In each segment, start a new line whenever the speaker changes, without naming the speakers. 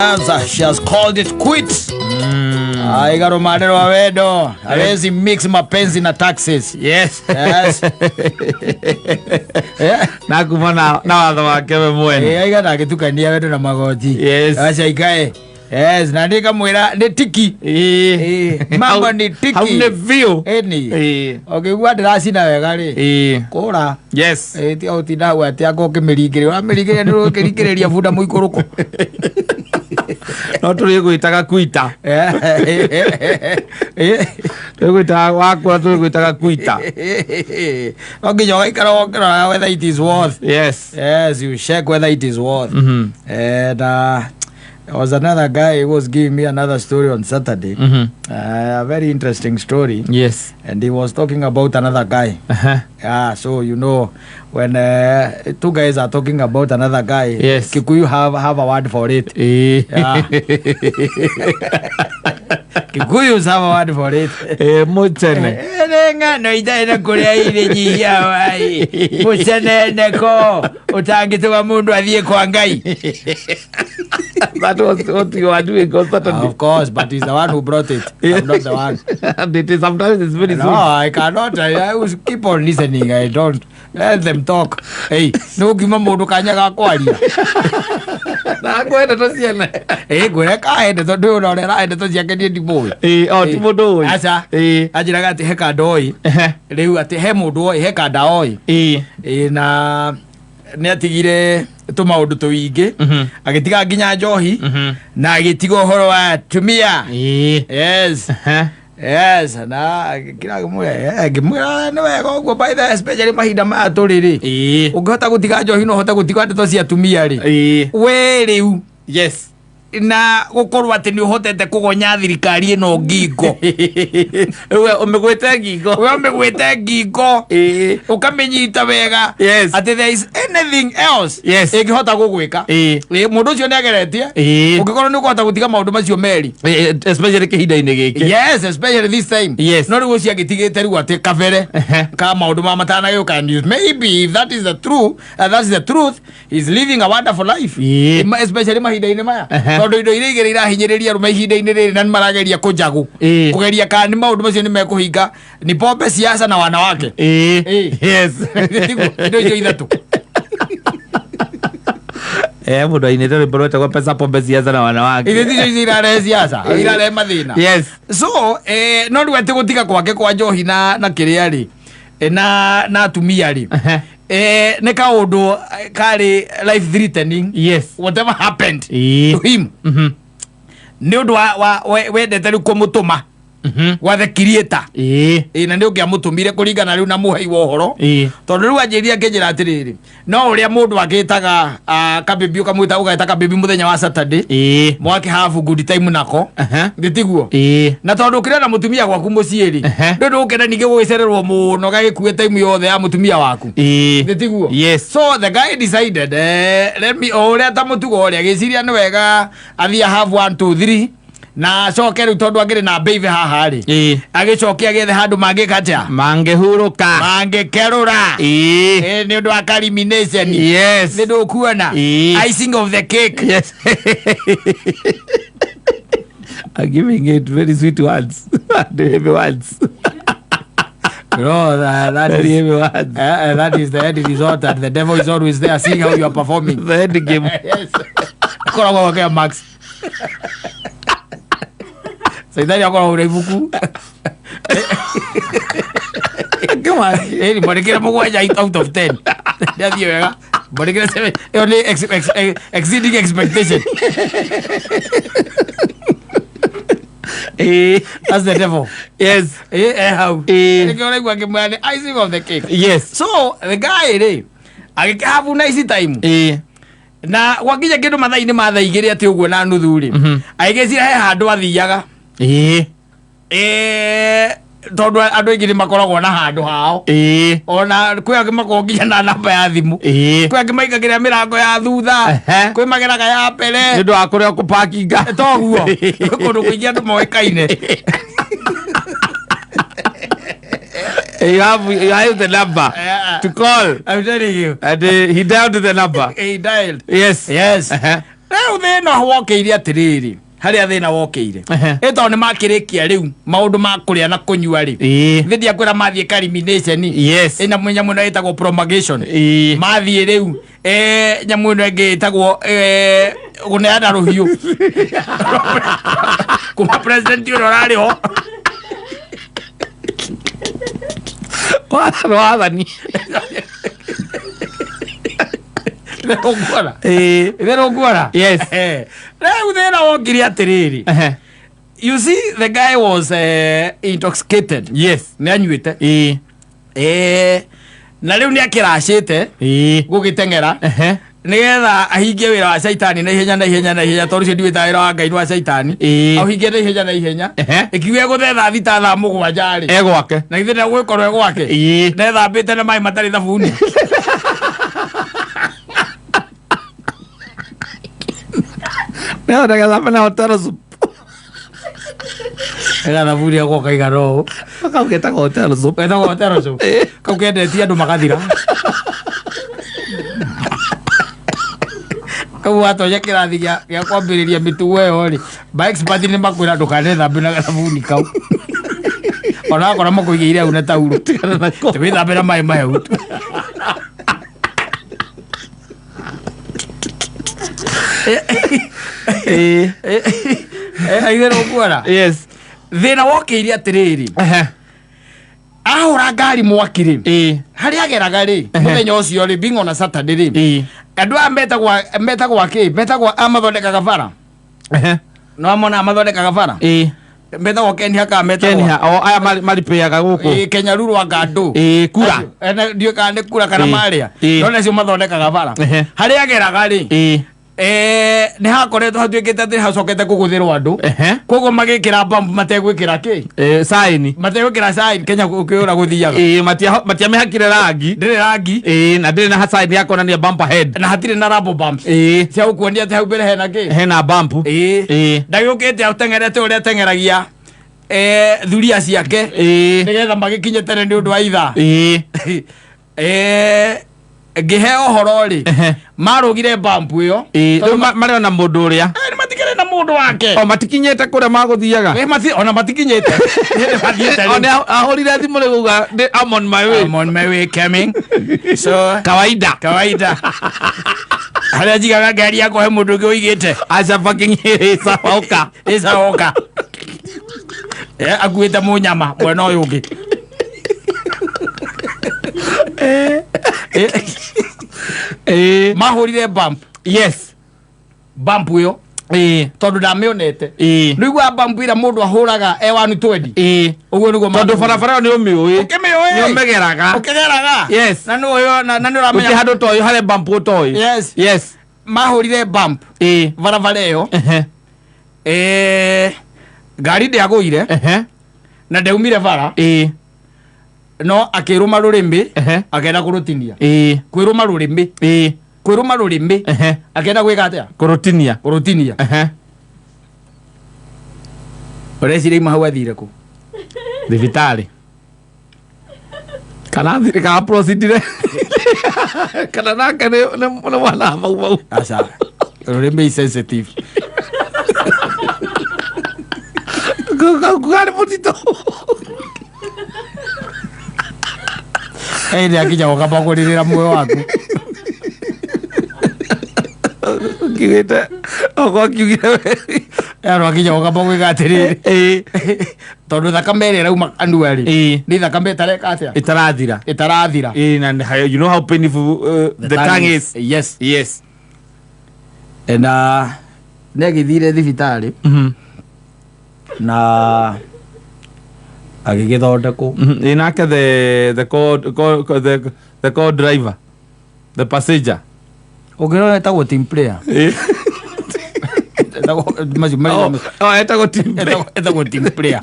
She has called it quits. Aiga rumande rwa wendo hawezi mix mapenzi na taxes. Yes. Yeah.
Na kuma na watho wake we mwene.
Aiga ndangĩtukania wendo na magoti. Aca ikae. Yes, na ndĩkamwĩra nĩ tiki. Mambo ni tiki.
Hau nĩ biũ.
Ĩni. Ũngĩigua ndĩracina wega rĩ, kũra. Tiga gũtinda hau atĩ anga ũkĩmĩringĩrĩria, ũramĩringĩrĩria nĩ ũkĩringĩrĩria bunda mũikũrũko.
No tũrĩgwĩtaga kuita. Tũrĩgwĩtaga wakũra tũrĩgwĩtaga kuita.
No nginya ũgaikara ũkĩroraga whether it is worth. Yes, you check whether it is worth. And there was another guy who was giving me another story on Saturday. A very interesting story. And he was talking about another guy. Yeah, so you know, when two guys are talking about another guy, Kikuyu have a word for it. Yeah. Kikuyus have a word for it.
Mũcene.
Ĩrĩ ng'ano itarĩ na kũrĩa irĩ nyihia wai mũceneneko ũtangĩtũma mũndũ athiĩ kwa Ngai.
That was what you were doing on Saturday.
Of course, but he's the one who brought it. I'm not the one.
And it is sometimes it's very
No,
sweet.
I cannot. I will keep on listening. I don't let them talk. Hey, no ngiuma mũndũ kanya ga kwaria.
Na ngwenda to ciana.
Ngwĩra kae ndeto ndũyũ na ũrĩa arahe ndeto ciake niĩ ndimũĩ.
O ti mũndũ ũĩ.
Aca. Anjĩraga atĩ he kanda oĩ. Rĩu atĩ he mũndũ oĩ, he kanda oĩ. Na nĩ atigire tũmaũndũ tũingĩ. Agĩtiga nginya njohi. Na agĩtiga ũhoro wa atumia. Yes. Yes, na kira ngĩmwĩra ngĩmwĩra nĩ wega ũguo by the way, especially mahinda maya tũrĩ rĩ. Ũngĩhota gũtiga njohi no ũhote gũtiga ndeto cia atumia rĩ. We rĩu na gũkorwo atĩ nĩ ũhotete kũgonya thirikari ĩno ngingo.
We ũmĩgwĩte ngingo.
We ũmĩgwĩte ngingo. Ũkamĩnyita wega. Atĩ there is anything else ĩngĩhota gũgwĩka. Mũndũ ũcio nĩ ageretie. Ũngĩkorwo nĩ ũkũhota gũtiga maũndũ macio merĩ.
Especially kĩhinda-inĩ gĩkĩ.
Yes, especially this time. No rĩu ũcio agĩtigĩte rĩu atĩ kabere ka maũndũ ma matanagĩũka, and maybe if that is the truth, that is the truth, he's living a wonderful life. Especially mahinda-inĩ maya. Tondũ indo iria igĩrĩ irahinyĩrĩria arũme ihinda-inĩ rĩrĩ na nĩ marageria kũnjagũ. Kũgeria kana nĩ maũndũ macio nĩ mekũhinga ni pombe, siasa na wanawake. Tiguo, indo icio ithatũ.
Mũndũ ainĩte rwĩmbo rwetagwo pesa pombe siasa na wanawake.
Indo icio icio irarehe siasa, irarehe mathĩna. So, no rĩu atĩ gũtiga kwake kwa njohi na kĩrĩa rĩ, na atumia rĩ, nĩ kaũndũ karĩ life threatening. Whatever happened to him, nĩ ũndũ wa wendete rĩu kũmũtũma gwa the creator. Na nĩ ũngĩamũtũmire kũringana rĩu na mũhei wa ũhoro. Tondũ rĩu anjĩrire akĩnjĩra atĩrĩrĩ, no ũrĩa mũndũ agĩtaga kabibi ũkamwĩta ũgeta kabibi mũthenya wa Saturday, mwake have good time nako. Nĩ tiguo? Na tondũ ũkĩrĩ na mũtumia gwaku mũciĩ rĩ, ndũ ndũkenda ningĩ gũgĩcererwo mũno gagĩkue time yothe ya mũtumia waku. Nĩ tiguo? So the guy decided, let me, o ũrĩa ta mũtugo ũrĩa agĩciria nĩ wega athiĩ have 1 2 3 na acoke rĩu tondũ akĩrĩ na baby haha rĩ, agĩcoke agĩethe handũ mangĩka atĩa,
mangĩhurũka,
mangĩkerũra. Nĩ ũndũ wa culmination. Nĩ ndũkuona icing of the cake.
Yes. I'm giving it very sweet words and heavy words.
No, that
Very
is,
heavy words.
That is the end result, and the devil is always there seeing how you are performing.
The end game.
Yes. Akoragwo gwakea max Saithari akoragwo ũrĩa ibuku.
Come on.
Ĩni mwandĩkĩre 7 out of 10. Ndathiĩ wega. Mwandĩkĩre 7. Ĩyo nĩ exceeding expectation. That's the devil. Hau. Nĩkĩo ũraigua ngĩmwĩra nĩ icing of the cake. So the guy rĩ agĩkĩhabu nice time. Na gwakinya kĩndũ mathaa-inĩ ma thaa igĩrĩ atĩ ũguo na nuthu rĩ, agĩgĩcira he handũ athiaga. Tondũ andũ aingĩ nĩ makoragwo na handũ hao. Ona kwĩ angĩ makoragwo nginya na namba ya thimũ. Kwĩ angĩ maingagĩrĩra mĩrango ya thutha. Kwĩ mageraga ya mbere.
Nĩ ũndũ wa kũrĩa kũpakinga.
Toguo kũndũ kũingĩ andũ moĩkaine.
You have the number to call.
I'm telling you.
And he dialed the number.
He dialed.
Yes.
Yes. Rĩu thĩna wokĩire atĩrĩrĩ, harĩa thĩna wokĩire, ĩ tondũ nĩ makĩrĩkia rĩu maũndũ ma kũrĩa na kũnyua rĩ, thĩ ndiakwĩra mathiĩ culmination. Ĩna nyamũ ĩno ĩtagwo promulgation. Mathiĩ rĩu nyamũ ĩno ĩngĩ ĩtagwo kũneana rũhiũ kuma president ũrĩa ũrarĩ ho.
Wathani.
Ũguona?
Ĩĩ.
Itherũ nguona.
Yes.
Rĩu thĩna wokire atĩrĩrĩ, you see, the guy was intoxicated. Nĩ anyuĩte. Na rĩu nĩ akĩracĩte gũgĩteng'era nĩgetha ahingie wĩra wa caitani na ihenya na ihenya na ihenya, tondũ ũcio ndiwĩtaga wĩra wa Ngai, nĩ wa caitani. Auhingie na ihenya na ihenya. Ĩkiuga gũthe 6:00 7:00 rĩ,
Egwake.
Na githĩ ndegũgĩkorwo e gwake? Nethambĩte na maĩ matarĩ thabuni.
Nĩathondeka na hotel soup.
Ega thabuni akwa kaigana ũũ.
Kau getagwo hotel soup.
Getagwo hotel soup. Kau kendetie andũ magathira. Kau watonya kĩrathi gĩa kwambĩrĩria mĩtugo ĩyo rĩ, ma expert nĩ makwĩra ndũkanethambe na gathabuni kau, ona akorwo makũigĩire hau na tauro.
Tigana nako.
Wĩthambe na maĩ mahehu tu. Aitherũ kuona. Thĩna wokĩire atĩrĩrĩ, ahũra ngari mwaki rĩ, harĩa ageraga rĩ, mũthenya ũcio rĩ, being on a Saturday rĩ, andũ aya metagwo akĩ, metagwo a mathondekaga bara. No amona mathondekaga bara. Metagwo Kenya kana metagwo
Kenya o aya maripĩaga gũkũ.
Ĩĩ, Kenya ruru ngandũ.
Ĩĩ, kura.
Ndiũĩ kana nĩ kura kana marĩa. No nacio mathondekaga bara. Harĩa ageraga rĩ, nĩ hakoretwo hatuĩkĩte atĩ hacokete kũgũthĩrwo andũ. Koguo magĩkĩra bump mategwĩkĩra kĩ?
Saini.
Mategwĩkĩra sign. Kenya ũkĩũra gũthiaga.
Ĩĩ, matiamĩhakire rangi.
Ndĩrĩ rangi.
Ĩĩ, na ndĩrĩ na saini ya kuonania bump ahead.
Na hatirĩ na rubber bumps cia gũkuonia atĩ hau mbere hena kĩ?
Hena bump.
Ĩĩ. Ndagĩũkĩte ateng'erete ũrĩa ateng'eragia thuria ciake nĩgetha magĩkinye tene nĩ ũndũ wa ithaa. Ngĩheo ũhoro rĩ, marũgire bump ĩyo.
Rĩu marĩ ona mũndũ ũrĩa
Nĩ matikĩrĩ na mũndũ wake.
O matikinyĩte kũrĩa magũthiaga.
Ona matikinyĩte. Hĩndĩ mathiĩte
O
rĩu.
nĩ ahũrire thimũ rĩu uga I'm on my way.
I'm on my way coming, so
Kawaida.
Kawaida harĩa njigaga ngari yakwa he mũndũ ũngĩ ũigĩte.
Aca fucking sawa ũka.
Ĩcaoka akuĩte mũnyama mwena ũyũ ũngĩ. Mahũrire bump. Bump ĩyo, tondũ ndamĩonete, nĩ igua bump ĩrĩa mũndũ ahũraga e wanu twendi. Ũguo nĩguo.
Tondũ barabara ĩyo nĩ ũmĩũĩ.
Ũkĩmĩũĩ.
Nĩ ũmĩgeraga.
Ũkĩgeraga. Na nĩ na nĩ
gũtirĩ
ũramenya
handũ toĩ harĩa bump ũtoĩ.
Mahũrire bump barabara ĩyo. Ngari ndĩagũire na ndaumire bara, no akĩrũma rũrĩmĩ. Akenda kũrũtinia. Kwĩrũma rũrĩmĩ. Kwĩrũma rũrĩmĩ. Akenda gwĩka atĩa?
Kũrũtinia.
Kũrũtinia. Ũreciria ima hau athire kũ?
Thibitarĩ kana thire kana proceedire kana nake nĩ mwana wa mau mau.
Aca, rũrĩmĩ is sensitive.
Karĩ mũtitũ.
Ĩndĩ akinya gũkamba kũrĩrĩra muoyo waku.
Kiugĩte okorwo kiugire.
Andũ akinya gũkamba gwĩka atĩrĩrĩ, tondũ thakame ĩrĩa ĩrauma kanua rĩ, nĩ thakame ĩtareka atĩa?
Ĩtarathira.
Ĩtarathira.
Ĩĩ, na you know how painful the tongue is.
Na nĩ agĩthire thibitarĩ na agĩgĩthondekwo.
Ĩ nake the co co the the co driver, the passenger?
Ũngĩrora etagwo team player. Etagwo macio
Oh, etagwo team player.
Etagwo team player.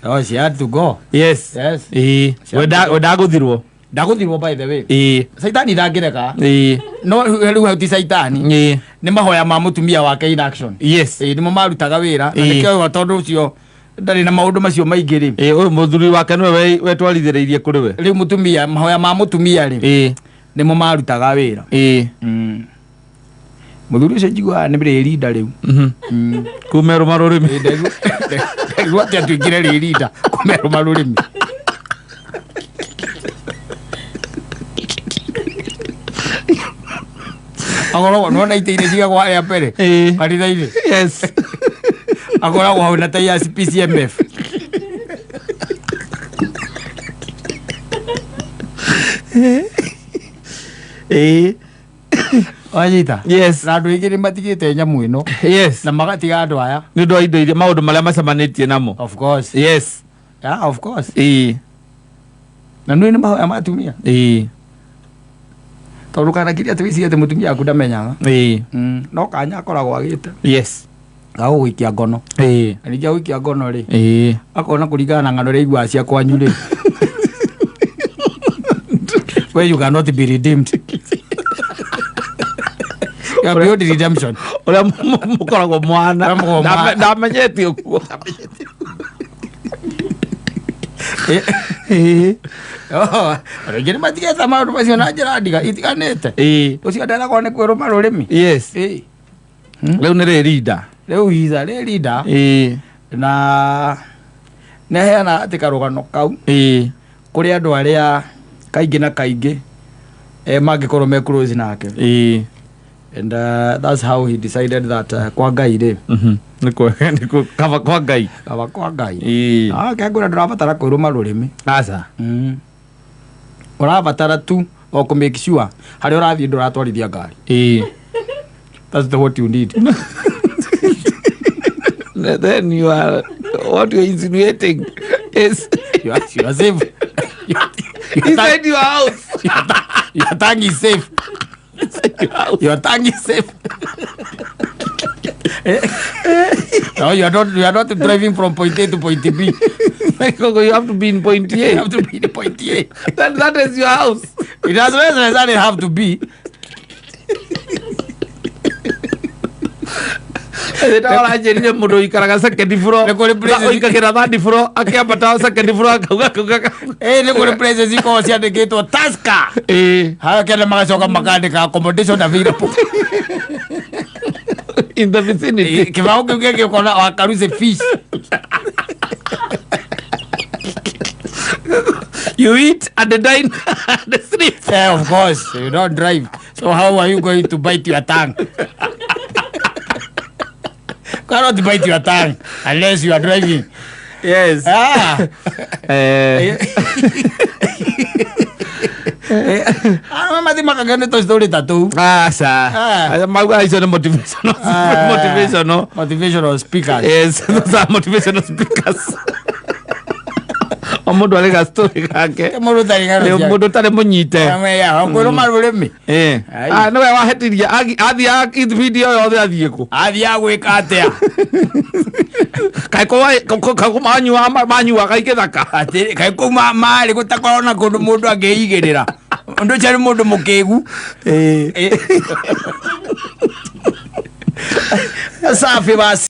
Oh, she had to go.
Ĩĩ, we ndagũthirwo.
Ndagũthirwo, by the way. Caitani ndangĩreka. No rĩu hau ti caitani. Nĩ mahoya ma mũtumia wake in action. Ĩĩ, nĩmo marutaga wĩra na nĩkĩo tondũ ũcio Ndarĩ na maũndũ macio maingĩ rĩ.
Ĩ, ũyũ mũthuri wake nĩwe wetwarithĩrĩirie kũrĩ we.
Rĩu mũtumia, mahoya ma mũtumia rĩ, nĩmo marutaga wĩra. Mũthuri ũcio njiguaga nĩ rĩrinda rĩu.
Kumerũma rũrĩmĩ.
Ndaigua atĩ atuĩkire rĩrinda kũmerũma rũrĩmĩ. Akoragwo nona itĩ-inĩ cigagwo harĩa mbere kanitha-inĩ. Akoragwo hau na tai ya PCMF. Wanyita?
Yes.
Na andũ aingĩ nĩ matigĩte nyamũ ĩno na magatiga andũ aya.
Nĩ ũndũ wa indo iria maũndũ marĩa macemanĩtie namo.
Of course. Yeah, of course. Na nĩ mahoya ma atumia. Tondũ kanakiria atĩ wĩcirie atĩ mũtumia waku ndamenyaga. No kanya akoragwo agĩte gagũgũikia ngono. Na ningĩ agũikia ngono rĩ, akona kũringana na ng'ano iria aiguaga cia kwanyu rĩ, where you cannot be redeemed, you are beyond redemption.
Ũrĩa mũkoragwo mwana.
Ũrĩa mũkoragwo mwana.
Ndamenyete ũguo.
Oh, rĩngĩ nĩ matigĩte maũndũ macio na njĩra ndiga itiganĩte. Ũcio nderagwo nĩ kwĩrũma rũrĩmĩ.
Rĩu nĩ rĩrinda.
Rĩu iza rĩrinda. Na nĩaheana atĩ karũgano kau kũrĩ andũ arĩa kaingĩ na kaingĩ mangĩkorwo me close nake. And that's how he decided that kwa Ngai rĩ,
Nĩ kaba kwa Ngai.
Kaba kwa Ngai. Ah, kengwĩra ndũrabatara kwĩrũma rũrĩmĩ.
Aca.
Ũrabatara tu o kũ make sure harĩa ũrathiĩ ndũratwarithia ngari. That's the what you need.
Then you are, what you are insinuating is
You are safe. Your
inside your house.
Your tongue is safe.
Inside your house.
Your tongue is safe. No, you are not driving from point A to point B.
You have to be in point
You
A.
have to be in point A.
That is your house.
It doesn't necessarily have to be.
Ũranjĩrire mũndũ ũikaraga second floor.
Nĩ kũrĩ places-
Ũikagĩra third floor, akĩambata second floor akauga akauga.
Nĩ kũrĩ places ikoragwo ciandĩkĩtwo Tusker. Haha kenda magacoka makandĩka accommodation available.
In the vicinity.
Kĩbaũ kĩu kĩngĩ ũkona Wakaruze fish.
You eat and dine and sleep.
Yeah, of course, you don't drive. So how are you going to bite your tongue? Cannot bite your tongue unless you are driving. Ah. Ah, mathi makagene to story ta tou.
Aca.
Ah.
Mauga icio nĩ motivational, motivational.
Motivational speakers.
Yes, those are motivational speakers. O mũndũ arĩ ga story gake.
Mũndũ ũtarĩ ng'ano
Nĩ
ciake.
mũndũ ũtarĩ mũnyite.
Kwĩrũma rũrĩmĩ. Ai.
Ah, nĩwe wahetirie athiĩ video yothe athiĩ kũ?
Athiaga gwĩka atĩa?
Kaĩ kũ manyuaga igĩthaka?
Atĩ kaĩ kũu marĩ gũtakorwo na kũndũ mũndũ angĩigĩrĩra. Ũndũ ũcio nĩ mũndũ mũkĩgu. Safi basi.